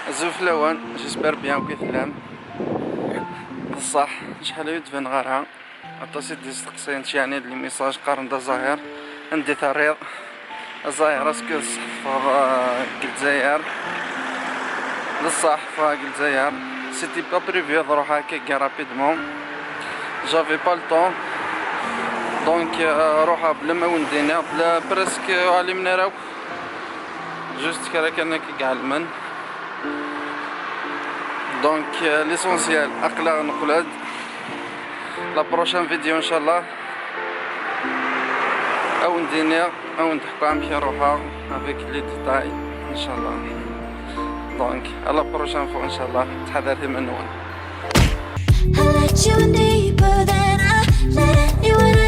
Azul fellawen, j'espère bien كي تلام. بصح شحال يدفن غارها aṭas i d-yesteqsayen يعني les messages qqaren-d a Zahir anda terriḍ a Zahir est-ce que ṣṣeḥ teffɣeḍ deg Lezzayer? D ṣṣeḥ ffɣeɣ deg Lezzayer, c'était pas prévu ad ruḥeɣ akka rapidement, j'avais pas le temps, donc ruḥeɣ bla ma wen-d-iniɣ, bla presque ɛlimen ara akk, juste kra kan akka i iɛelmen. Donc l'essentiel aql-aɣ neqqel-d la prochaine vidéo إن شاء الله ad wen-d-iniɣ, ad wen-d-ḥkuɣ amek i ruḥeɣ avec les détails إن شاء الله. Donc à la prochaine fois إن شاء الله, tḥadret iman-nwen. I let you in deeper than I let anyone.